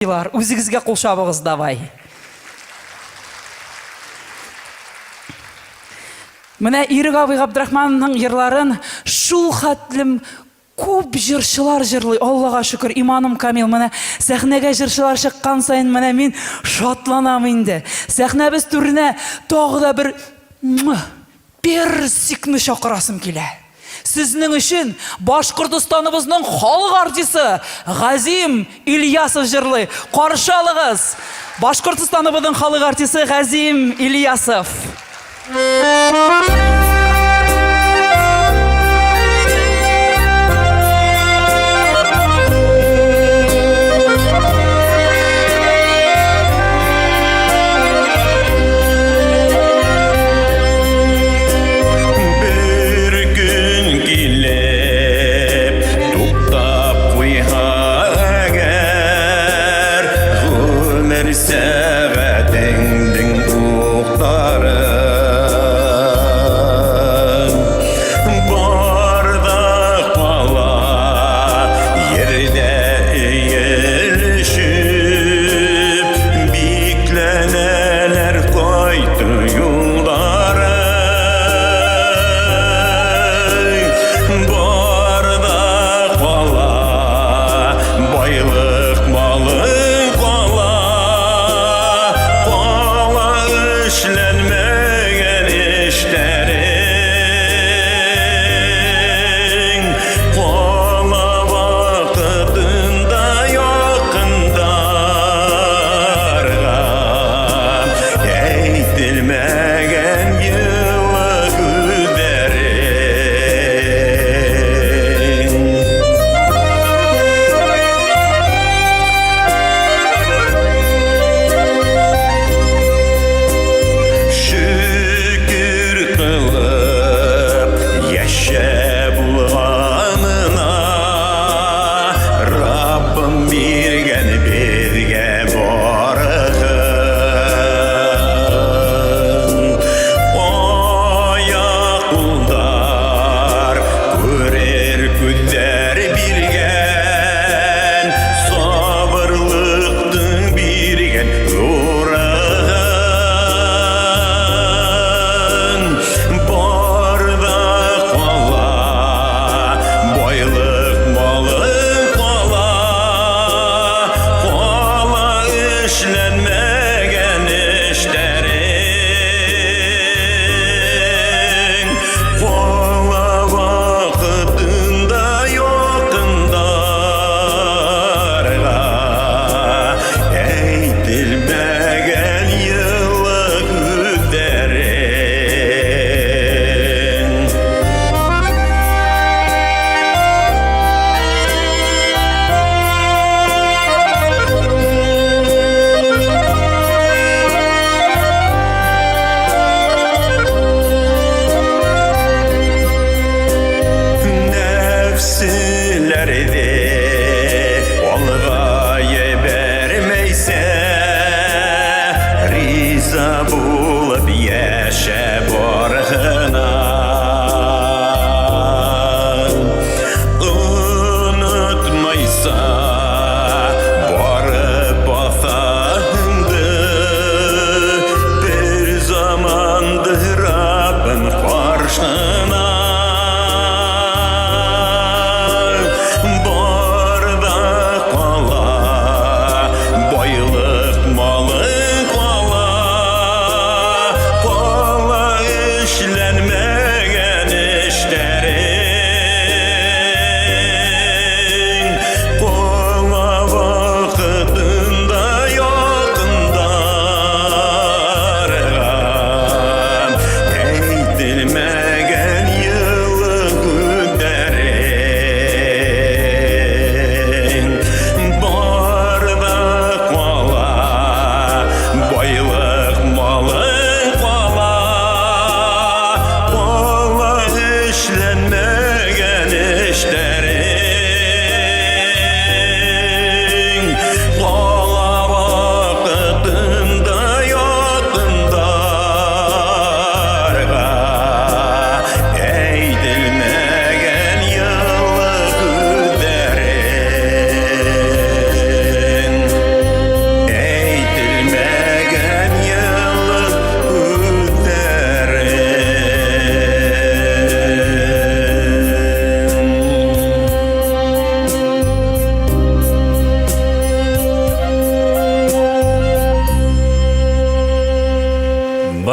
Лар, үзегезгә кул чабыгыз давай. Менә Ирек абый Габдрахмановның йырларын шул хәтлем күп җырчылар җырлый. Аллага шөкер, иманым камил. Менә сәхнәгә җырчылар чыккан саен менә мин шатланам инде. Сәхнәбез түренә тагы да бер Персикны чакырасым килә. Сезнең өчен Башкортостаныбызның халык артисты Газим Ильясов җырлый. Каршы алыгыз! Башкортостаныбызның халык артисты Газим Ильясов. Бер көн килеп туктап куйга әгәр гомер сәгатеңнең уклары.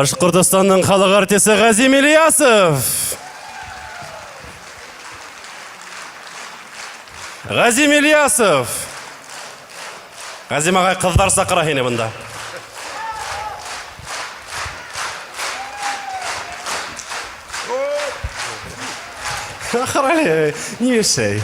Башкортостанның халык артисты Газим Ильясов! Газим Ильясов! Газим агай кызлар сакыра һине монда. Ахыр әле, ни эшәй?